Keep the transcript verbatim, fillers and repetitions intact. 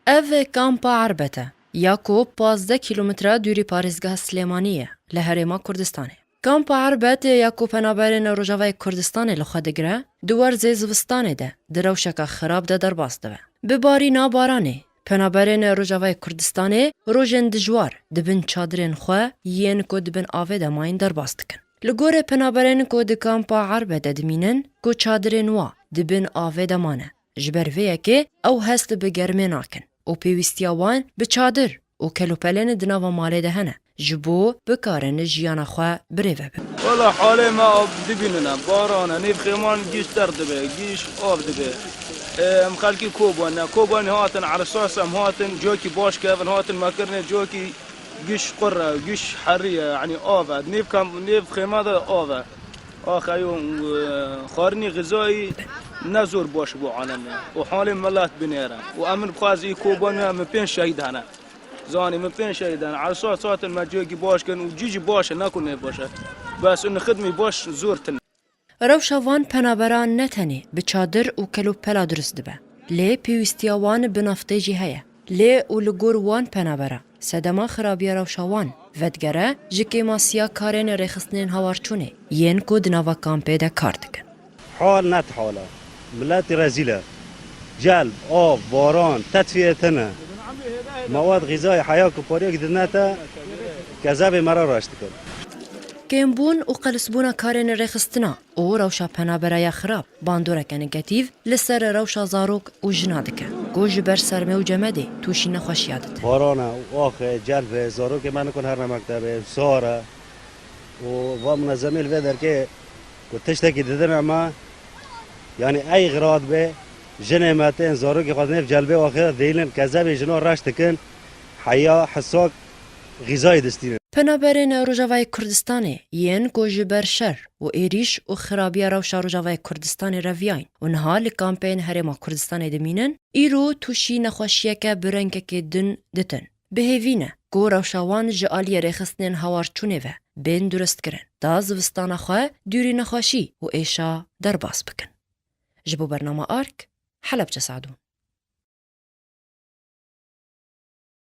Ev kampa Erbet e, ya ku pazdeh kîlometre dûrî parêzgeha Silêmaniyê ye, li herêma Kurdistanê. Kampa Erbet ya ku penaberên Rojavayê Kurdistanê li xwe digire, di werzê zivistanê de di rewşeke xirab de derbas dibe. Bi barîna baranê, penaberên Rojavayê Kurdistanê rojên dijwar di bin çadirên xwe yên ku di bin avê de mayîn derbas dikin. Li gorî penaberên ku di kampa Erbet de dimînin, ku çadirên wa di bin avê de mane, ji ber vê yekê ew hest bi germê nakin û pêwîstiya wan bi çadir û kelûpelên di nava malê de hene, ji bo bikarin jiyana xwe birêve bin. Wela halê me av dibînine, baran e, nêv xêman giş ter dibe, giş av dibe. Em xelkî Kobanê, Kobanê hatin, Ersas em hatin, cokî baş kevin hatin, me kirine cokî giş qur e, giş herî ye, yanî av e. Nêv kam-, nêv xêma de av e. Axa yo, e, xwarinî xizayî ne zor baş bû aleme. Û halê milet binêre. Û em bixwaz î Kobanê min pênc şehîd hene. Zanî min pênc şehîd hene. Ersas hatin me cihekî baş kirin û cî jî baş e, ne ku ne baş e. Bes in xidmî baş zor tune. Rewşa van penaberan ne tenê bi çadir û kelûpela dirust dibe, lê pêwîstiya wan bi naftê jî heye. Lê û li gor wan penabera, sedema xirabiya rewşa wan vedigere ji kêmasiya karên rêxistinên hawarçûnê yên ku di nava kampê de kar dikin. Hal net hal e. Miletî rezîl e. Celb, av, baran, tetviyê tune. Mewad xîzayî heya ku pariyek didine te, kezebê me re reş dikin. Kêmbûn û qelisbûna karên rêxistina û rewşa penaberaya xirab bandoreke negatîf li ser rewşa zarok û jina dike, ku ji ber sermê û cemedê tûşî nexweşiya dite. Barana û axe, celbê, zarokê me nikun herne mektebê, sar e. Û va munezemê li vê derkê ku tiştekî didine me, yanî ey xira dibe, jinê me tên, zarokê xwe di nêv celbê axe dêlin, kezebê jina reş dikin, heya, hisak, xîzayê distînin. Penaberên Rojavayê Kurdistanê yên ku ji ber şer û êrîş û xirabiya rewşa Rojavayê Kurdistanê reviyayîn û niha li kampeyên Herêma Kurdistanê dimînin, îro tûşî nexweşiyeke bi rengekê din ditin. Bi hêvî ne ku rewşa wan ji aliyê rêxistinên hawarçûnê ve bên durustkirin, da zivistana xwe dûrî nexweşî û êşa derbas bikin. Ji bo bernama Ark, Helebce Sadûn.